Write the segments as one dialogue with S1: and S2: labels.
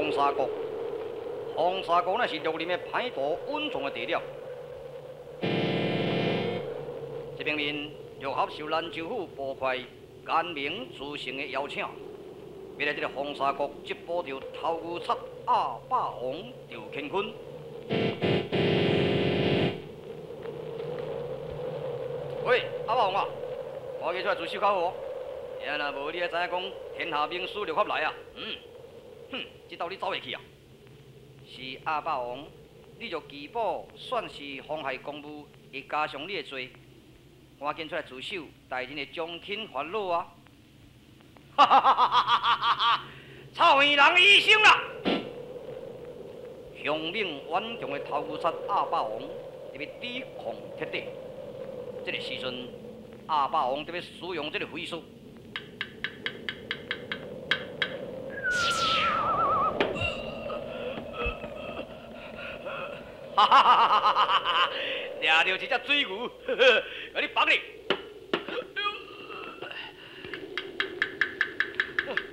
S1: 风沙国。风沙国乃是绿林的歹徒隐藏的地点。这边面陆合受兰州府捕快严明自成的邀请，要来这个风沙国缉捕著偷牛贼鸭霸王赵乾坤。喂，鸭霸王啊，赶紧出来自首较好哦！呀，若无你也知影讲天下名师陆合来啊？嗯，哼，这道你走会去啊？是鸭霸王，你若拒捕，算是妨害公务，会加上你的罪。赶紧出来自首，大人会将轻发落啊！哈哈哈哈哈哈！臭耳人医生啦！凶猛顽强的偷牛贼鸭霸王，伫咧抵抗彻底。这个时阵，鸭霸王伫咧使用这个飞术。哈哈哈哈哈哈！掠著一只水牛，共你绑哩！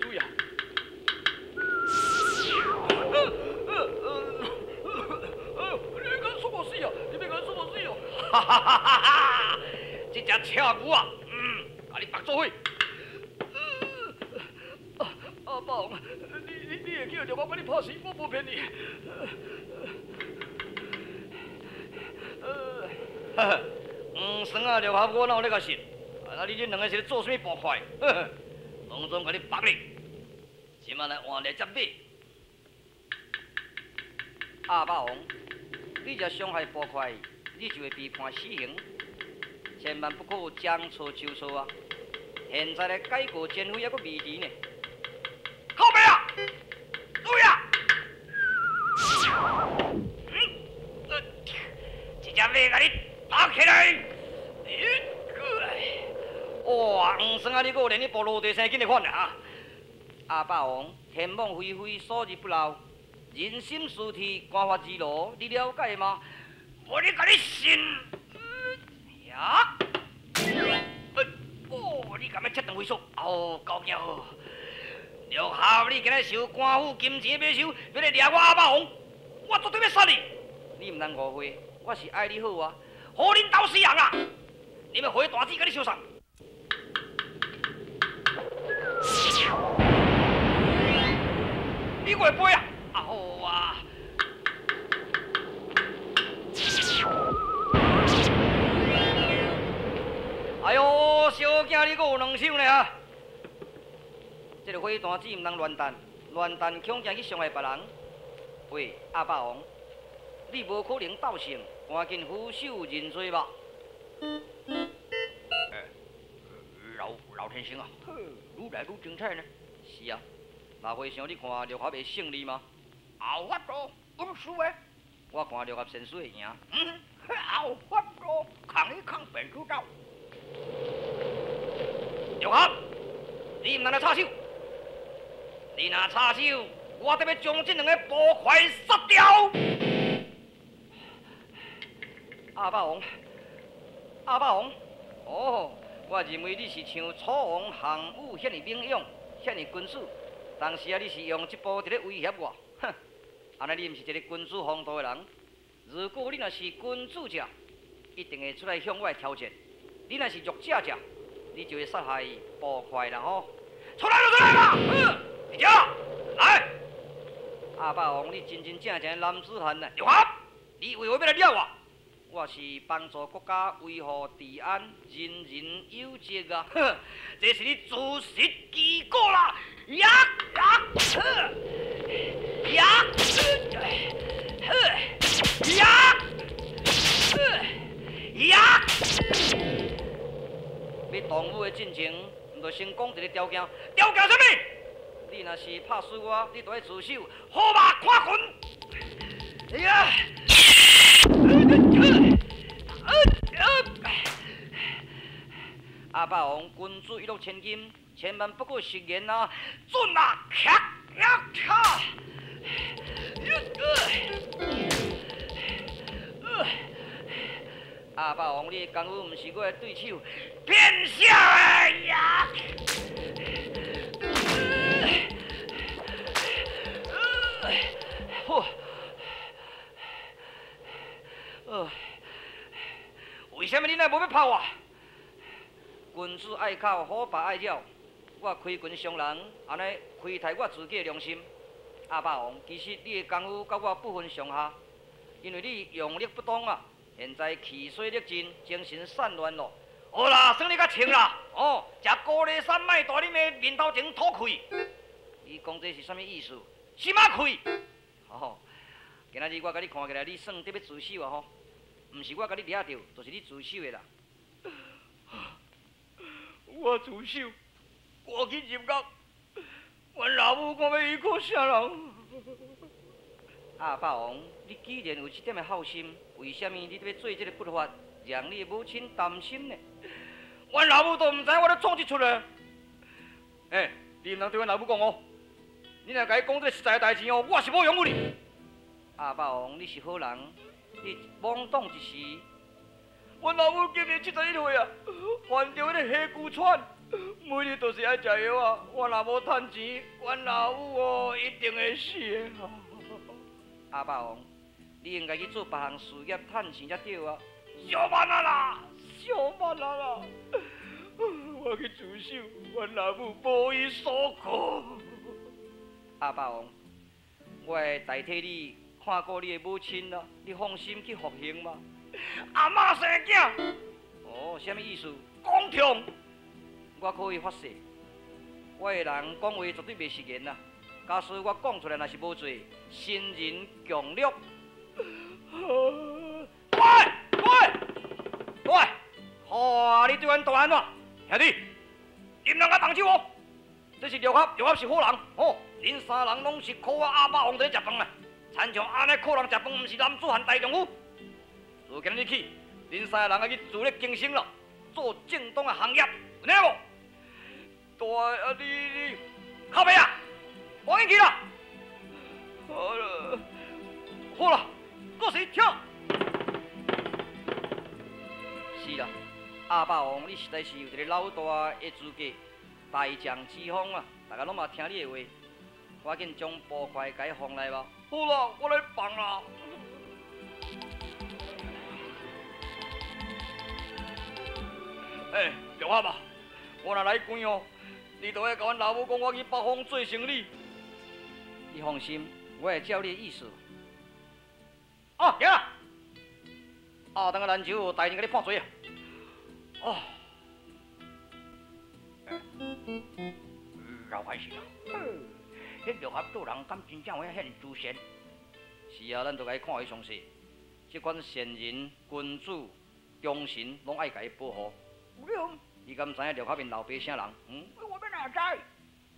S1: 注意啊！你别敢说我死啊！你别敢说我死哦！哈哈哈哈哈！这只赤牛啊，共你绑做伙。阿霸王，你会叫着我，共你拍死，我无骗你。黄酸啊，陆合我哪有咧共信？啊，你恁两个是咧做啥物捕快？拢总共你绑哩，这摆来换来只马。鸭霸王，你若伤害捕快，你就会被判死刑，千万不可将错就错啊！现在来改过迁非还阁未迟呢。靠北啊！注意啊！这只马共你打起来！哇，黄酸啊，你阁有连你步落地生紧的款啊！鸭霸王，天网恢恢，疏而不漏，人心思铁，官法自罗，你了解吗？无你共你信！呀！哦，你敢欲切断飞索？哦，高兴好！陆合，你今日受官府金钱买收，欲来掠我鸭霸王，我绝对欲杀你！你毋通误会，我是爱你好啊，予恁兜死人啊！你欲回大姊共你相送。你阁会飞啊？啊好啊！哎呦，小囝你阁有两手呢哈！这个火弹子毋通乱弹，乱弹恐惊去伤害别人。喂，鸭霸王，你无可能斗胜，赶紧俯首认罪吧。老天生啊，愈来愈精彩呢。是啊，那和尚，你看陆合会胜利吗？
S2: 后法度，稳输的。
S1: 我看陆合先输会赢。
S2: 嗯，后法度，扛一扛便知道。
S1: 陆合，你毋通来插手。你若插手，我得欲将这两个捕快杀掉。鸭霸王，鸭霸王，哦，我认为你是像楚王项羽遐尔英勇，遐尔君子，当时啊，你是用这步伫咧威胁我，哼！按呢你毋是一个君子风度的人。如果你若是君子者，一定会出来向我挑战。你若是弱者者，你就会杀害捕快啦吼！出来就出来吧，嗯，李家，来！鸭霸王，你真真正正的男子汉呢！陆合，你为何欲来掠我？我是帮助国家维护治安，人人有责啊！哼，这是你自食其果啦！呀呀，呵，呀，呵，呀，呵，呀！欲动武的进前，毋著先讲一个条件。条件啥物？你若是拍输我，你著爱自首。好吧，看拳！呀！鸭霸王，君子一诺千金，千万不可食言啊！准啊，咔呀咔！鸭霸王，你的功夫毋是我的对手，骗笑的呀！仔無欲拍我。君子爱口，虎爸爱鸟。我开拳伤人，按呢亏待我自己的良心。阿霸王，其实你的功夫佮我不分上下，因为你用力不当啊。现在气衰力尽，精神散乱咯。好啦，算你较清啦。哦，食高丽参莫大你的面头前吐气。你讲这是啥物意思？什么气？哦，今仔日我共你看起来，你算得欲自首啊吼？毋是我共你掠著，就是你自首的啦。
S2: 我自首，我去入狱，阮老母看欲依靠啥人？
S1: 阿霸王，你既然有这点的孝心，为啥物你欲做这个不法，让你的母亲担心呢？
S2: 阮老母都毋知影我咧创这出咧。欸，你毋通对阮老母讲哦，你若共伊讲这个实在的代志哦，我是无容你。
S1: 阿霸王，你是好人，你懵懂一时。
S2: 阮老母今年71岁啊，患著彼个火骨喘，每日都是爱食药啊。我若无趁钱，阮老母哦一定会死的。
S1: 阿霸王，你应该去做别项事业，趁钱才对啊。
S2: 小慢啊啦，小慢啊啦！我去自首，阮老母无依所靠。
S1: 阿霸王，我会代替你看顾你的母亲啦，你放心去服刑嘛。
S2: 阿嬷生囝。
S1: 哦，啥物意思？
S2: 讲痛。
S1: 我可以发誓，我的人讲话绝对袂食言啦。假使我讲出来若是无罪，新人强掠。
S2: 喂喂喂！看你对阮大按怎？兄弟，你毋通共动手哦！这是六合，六合是好人哦。恁三人拢是靠我阿霸王伫咧食饭啊！亲像按呢靠人食饭，毋是男子汉大丈夫。自今日起，恁三个人爱去自力更生咯，做正当的行业，有听无？大啊你
S1: 靠北啊，赶紧去啦！
S2: 好了，好啦，过时跳。
S1: 是啦，阿霸王，你实在是有一个老大的资格，大将之风啊！大家拢嘛听你的话，赶紧将捕快共伊放来吧。
S2: 好啦，我来放啦。欸，六合啊，我若来关哦，你就爱共阮老母讲，我去北方做生理。
S1: 你放心，我会照你的意思。
S2: 啊，行啦。啊，等下兰州有代志共你破嘴啊。哦。老歹势啦。彼六合做人敢真正有遐尔慈善？
S1: 是啊，咱著共伊看伊详细。这款善人、君子、忠臣，拢爱共伊保护。你敢知影六合𪜶老爸啥人？
S2: 嗯，我欲哪知？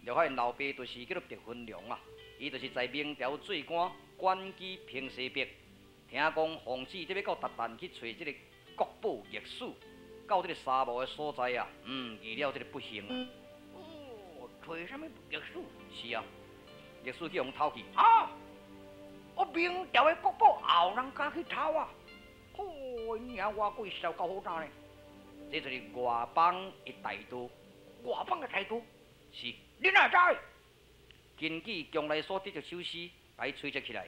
S1: 六合𪜶老爸就是叫做白云龙啊，伊就是在明朝做官，官居平西伯。听讲奉旨得欲到韃靼去揣这个国宝玉史，到这个沙漠的所在啊，遇了这个不幸啊。
S2: 哦，揣啥物玉史？
S1: 是啊，玉史去予人偷去。
S2: 啊！我明朝的国宝也有人敢去偷啊？好，娘我贵烧够好大呢。
S1: 这就是外邦的大盗。
S2: 外邦的大盗？
S1: 是。
S2: 你哪会知？
S1: 根据宫内所得的首诗，共伊推测起来，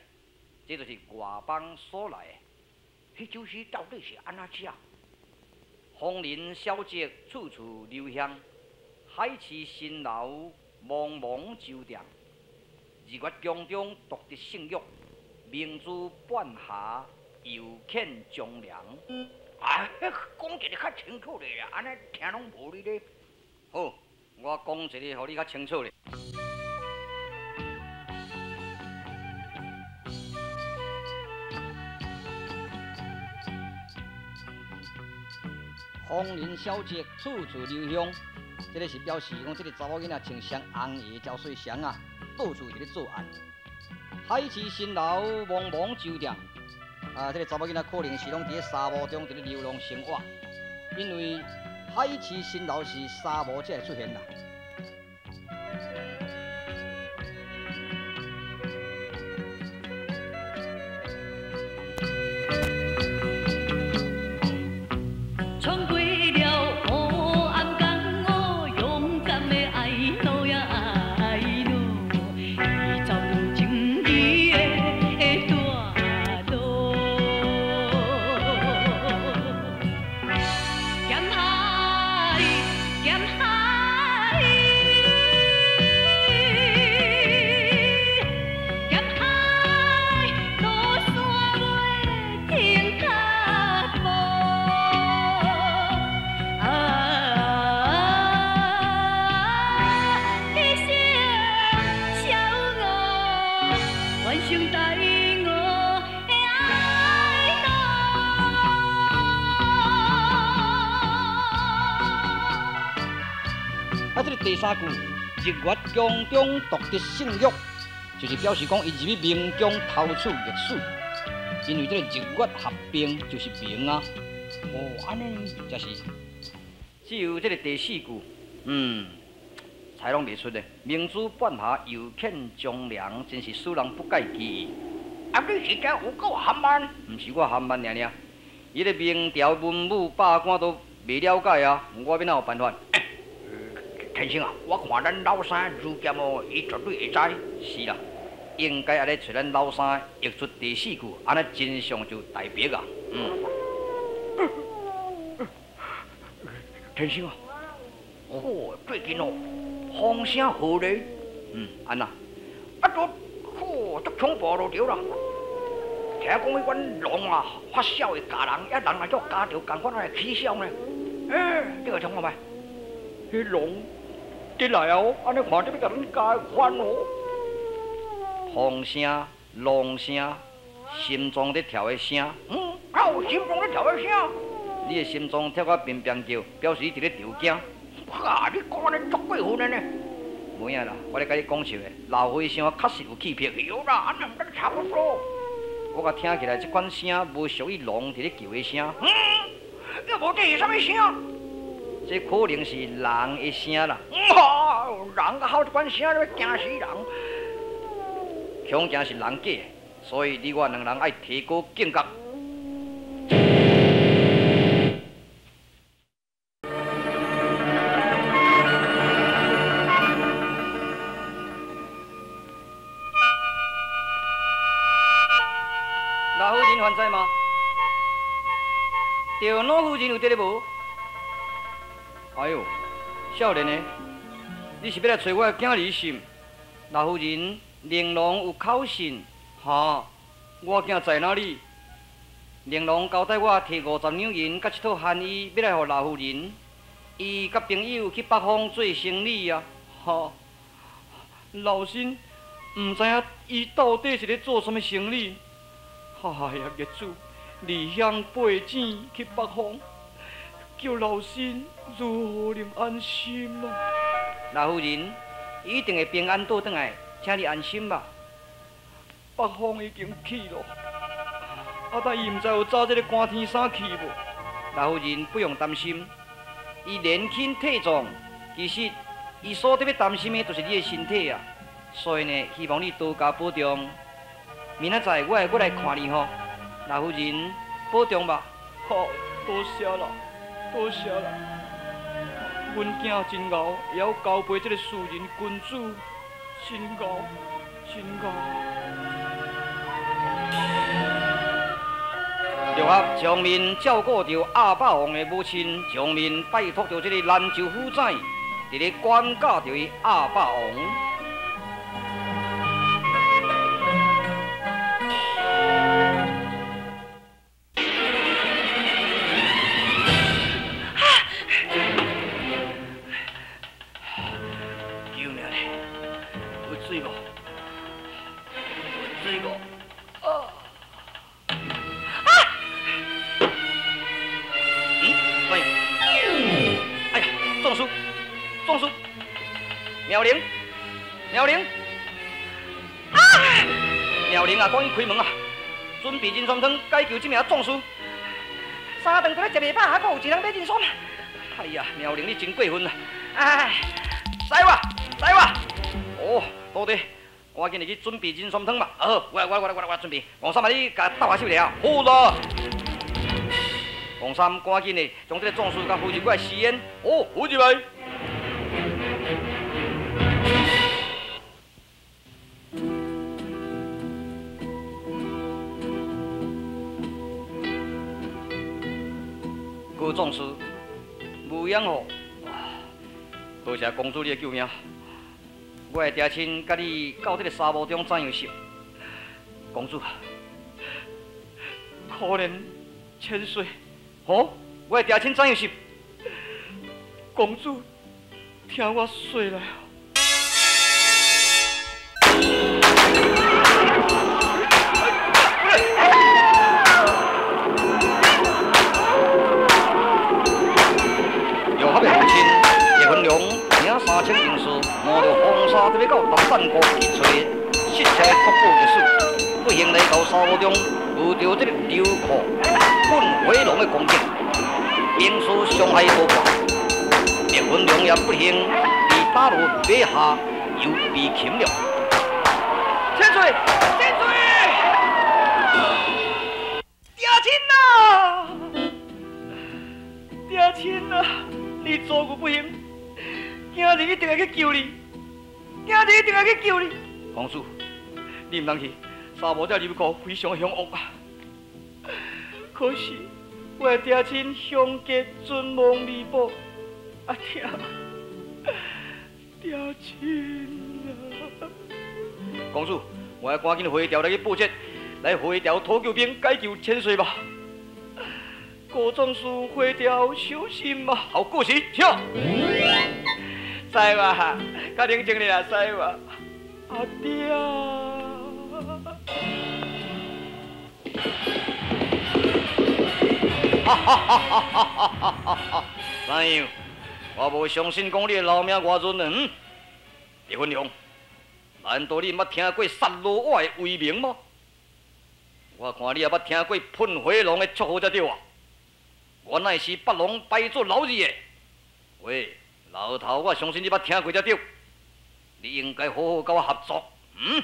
S1: 这就是外邦所来
S2: 的。彼首诗到底是按怎写？
S1: 枫林小径，处处留香；海市蜃楼，茫茫舟店。日月宫中，独得圣玉；明珠半霞，犹显忠良。
S2: 啊，讲一个较清楚咧啦，按呢听拢无你咧。
S1: 好，我讲一个，予你较清楚咧。枫林小径，处处留香。这个是表示讲，这个查某囡仔穿双红鞋，招细双啊，到处伫咧作案。海市蜃楼，茫茫舟店。啊，这个查某囡仔可能是拢伫咧沙漠中伫咧流浪生活，因为海市蜃楼是沙漠才会出现啦。
S3: 穿过了黑暗江湖，勇敢的爱路呀爱路，伊走着正义的大路。
S1: 第三句，日月宫中独得圣玉，就是表示讲伊入去明宫偷取历史，因为这个日月合并就是明啊。哦，按呢才是。只有这个第四句，猜拢袂出咧。明珠半下又欠忠良，真是使人不解其意。
S2: 啊，你是惊有够含慢？
S1: 毋是我含慢尔尔，伊个明朝文武百官都袂了解啊，我欲哪有办法？
S2: 天生啊，我看咱老三如剑哦，伊绝对会知。
S1: 是啦，应该按呢揣咱老三译出第四句，按呢真相就大白啊。
S2: 天生啊，哦，最近哦，风声好咧。
S1: 按怎？
S2: 啊，都，吼，足恐怖就对啦。听讲彼款狼啊，发痟会咬人，遐人若叫咬著，仝款来起痟呢。你有听过未？彼狼伫来啊！按呢看，这欲共咱咬翻哦。
S1: 风声、狼声，心脏咧跳的声。
S2: 有心脏咧跳的声。
S1: 你的心脏跳甲乒乒叫，表示你伫咧着惊。
S2: 哈！你讲按呢足过分的呢。
S1: 无影啦，我咧共你讲笑的，老和尚确实有气魄。
S2: 有啦，按呢毋咱差不多。
S1: 我共听起来，这款声无属于狼伫咧叫的声。
S2: 要无这是啥物声？
S1: 这可能是人的声啦。
S2: 人个吼这款声，你惊死人。
S1: 恐惊是人假的，所以你我两人爱提高警觉。老夫人还在吗？对，老夫人有伫咧无？哎呦，少年的，你是欲来揣我的囝儿是毋？老夫人，玲珑有口信，哈，我囝在哪里？玲珑交代我提50两银佮一套寒衣，欲来予老夫人。伊佮朋友去北方做生意啊，哈。老身毋知影伊到底是咧做啥物生意。哎呀，业主，离乡背井去北方，叫老身如何能安心啊？老夫人，一定会平安倒转来，请你安心吧。北方已经去了，啊，但伊毋知有扎这个寒天衫去无？老夫人不用担心，伊年轻体壮，其实伊所特别担心的，就是你的身体啊。所以呢，希望你多加保重。明仔载我会过来看你吼，老夫人保重吧。好，多谢啦，多谢啦。阮囝真𠢕，会晓交陪这个庶人君子，真𠢕，真𠢕。六合将面照顾著鸭霸王的母亲，将面拜托著这个兰州府长，伫咧管教著伊鸭霸王。妙玲，妙玲，啊！妙玲啊，赶紧开门啊！准备人参汤解救这名壮士。三顿都咧食袂饱，还阁有一人买人参。哎呀，妙玲你真过分啊！哎，师傅，师傅，哦，多谢，赶紧入去准备人参汤嘛。好，我准备。王三啊，你共斗下手尔。好啦。王三，赶紧的将这个壮士共扶入我的私烟。哦，扶入来。高壮士，无恙吼！多谢公主你的救命，我的爹亲佮你到这个沙漠中怎样是？公主，可怜千岁，吼！我的爹亲怎样是？公主，听我说来。3000沙欲到南半国去揣失车的国宝历史，不幸来到沙漠中，遇到这个流寇喷火龙的攻击，兵士伤害多寡。聂云龙也不幸被打落马下，又被擒了。
S2: 千岁，千岁，爹亲啊！爹亲啊！你遭遇不幸，今日一定会去救你，今日一定会去救你。
S1: 公主，
S2: 你毋通去，沙漠这流寇非常凶恶啊！可是我的爹亲相继尊亡未卜，啊爹，爹亲啊！
S1: 公主，我要赶紧回朝来去报捷，来回朝讨救兵，解救千岁吧。
S2: 郭壮士回朝小心吧。
S1: 好，过时，请。
S2: 师傅，较冷静咧啊，师傅。阿爹。
S1: 哈哈哈哈哈哈！怎样？我无相信讲你的老命偌润呢？嗯？李云龙，难道你毋捌听过杀罗我的威名吗？我看你也捌听过喷火龙的绰号才对啊！我乃是北龙摆做老二的。喂，老头，我相信你捌听过才对。你应该好好佮我合作，嗯？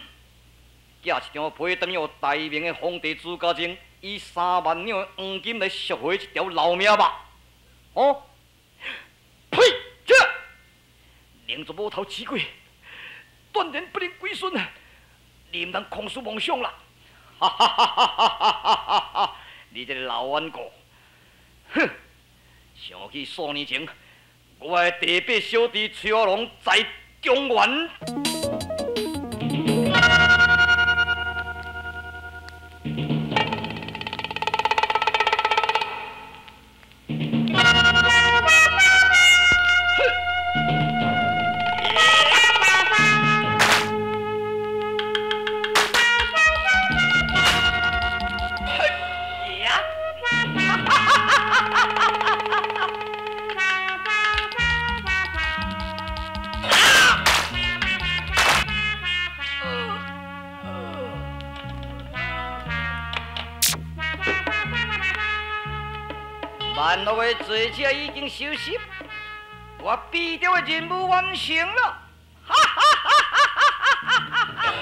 S1: 寄一张批转予大明的皇帝朱家正，以3万两的黄金来赎回这条老命吧。哦？呸！这连做无头之鬼，断然不能归顺啊！你毋通空思妄想啦！哈哈哈哈哈哈！你这个老顽固！哼！想起数年前，我的第八小弟崔阿龙在中原。万恶的罪者已经收拾，我必定的任务完成了。哈哈哈哈哈哈！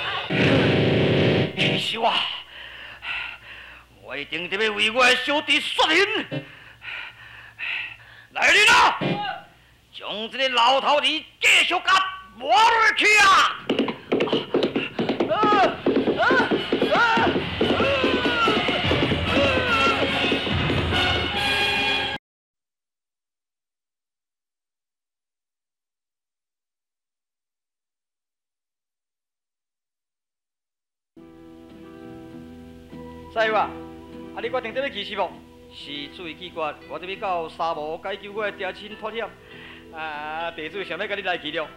S1: 其实我，我一定得要为我的小弟雪人。来人啊！将这个老头儿继续共磨落去啊！
S2: 师傅啊，啊你决定得欲去是无？
S1: 是主意决，我得欲到沙漠解救我的爹亲脱险。
S2: 啊，地主想欲共你来去了。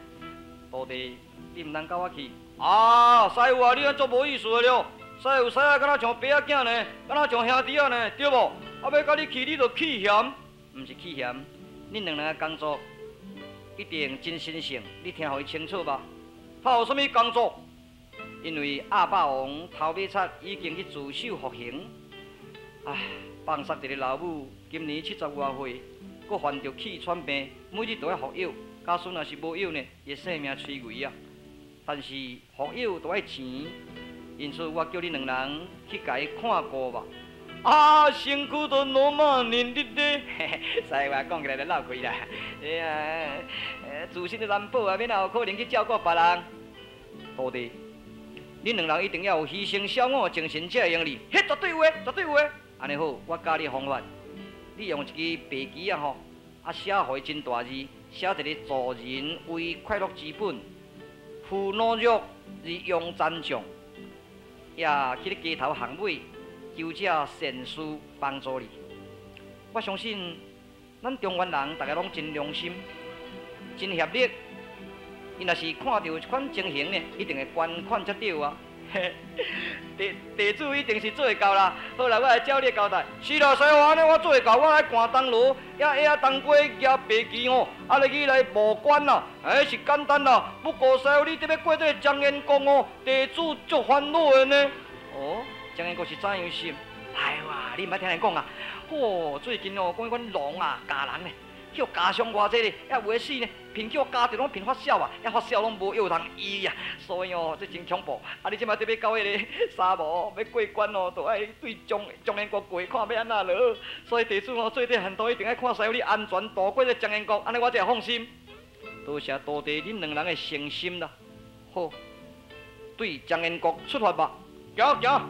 S1: 徒弟，你毋通佮我去。啊，师傅啊，你按足无意思的了。师傅，师啊，敢若像爸仔囝呢，敢若像兄弟仔呢，对无？啊，欲佮你去，你就气嫌。
S2: 毋是气嫌，恁两人的工作一定真神圣，你听予伊清楚吧。
S1: 他有啥物工作？
S2: 因为鸭霸王头尾贼已经去自首服刑，唉，放杀一个老母，今年70外岁，阁患著气喘病，每日都爱服药。假使若是无药呢，伊性命垂危啊！但是服药都爱钱，因此我叫你两人去共伊看顾吧。
S1: 啊，身躯都罗马年日咧，
S2: 师傅讲起来就漏气啦。哎呀，自身的难保啊，免有可能去照顾别人。
S1: 徒弟。恁两人一定要有牺牲小我的精神才会用哩，彼绝对有的，绝对有的。按呢好，我教你方法，你用一支白旗啊吼，啊写予伊真大字，写一个助人为快乐之本，扶老弱而用残障，也去咧街头巷尾求这善事帮助你。我相信咱中原人大家拢真良心，真协力。伊若是看到这款情形呢，一定会捐款才对啊！地主一定是做會到啦。好啦，我來照你的交代。是啦，師傅，按呢我做會到，我來寒冬羅，也下冬瓜舉白旗吼，啊，來去來無關啦，哎，是簡單啦。不過師傅，你得欲過這個漳延國哦，地主足煩惱的呢。哦，漳延國是怎樣想？哎哇，你毋捌聽人講啊？哦，最近哦，講彼款龍啊，咬人呢，叫咬傷偌濟咧，也有的死呢，偏叫咬著攏偏發燒啊，遐發燒攏無藥通醫啊，所以哦，這真恐怖。啊，你這擺得欲到彼个沙漠，欲過關哦，就愛對漳漳延國過，看欲按怎落。所以地主哦，做底很多一定愛看師傅你安全渡過這漳延國，按呢我才會放心。多謝徒弟恁兩人的誠心啦。好，對漳延國出發吧，行行。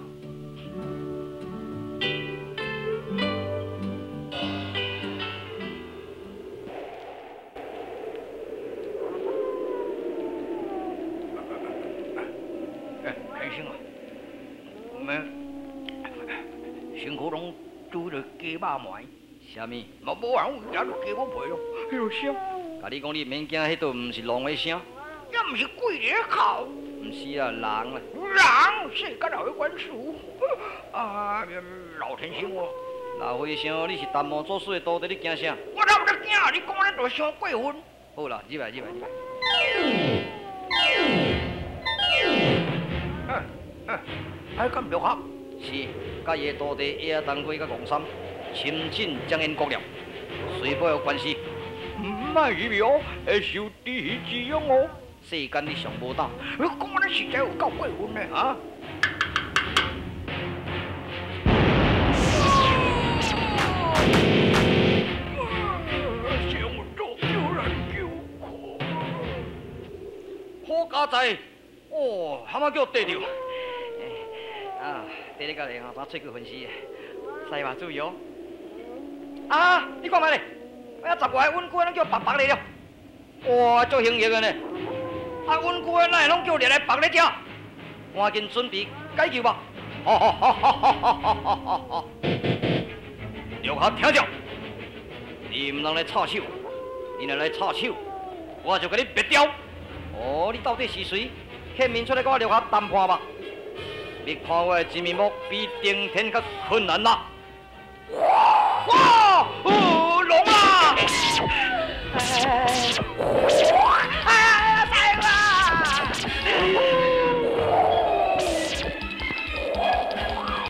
S2: 辛苦攏煮著雞肉糜，
S1: 啥物？
S2: 嘛無啊，我食著雞母皮咯。彼落聲，
S1: 共你講，你免驚，彼都毋是狼的聲，
S2: 也毋是鬼咧哭，
S1: 毋是啊，人啦。
S2: 人，世間有彼款事？啊，老天生哦。
S1: 老和尚，你是达摩祖師的徒弟，你驚啥？
S2: 我哪有咧驚？你講咧就傷過分。
S1: 好啦，入來，入來，入來。
S2: 哎，敢著合？
S1: 是，佮伊的徒弟叶仔当歸佮戇三，深進漳延國了，雖保有關係。
S2: 莫入去哦，會受地獄之殃哦。
S1: 世間你上無膽。
S2: 你講安呢實在有夠過分呢，啊！上做叫人救苦。
S1: 好佳哉！哦，蛤蟆叫綴著。啊，綴咧到咧吼，怎喙骨昏死的？师傅注意哦。啊，你看覓咧？啊，十外个稳龟拢叫白白咧了。哇，足兴奋的呢！啊，稳龟哪会攏叫掠來白咧食？趕緊準備解救吧！哈哈哈哈哈哈哈！六合聽著，你毋通來插手，你若來插手，我就共你滅掉。哦，你到底是誰？現面出來佮我六合談判吧！你看我的真面目比登天較困難啦！哇！哦，龍啊！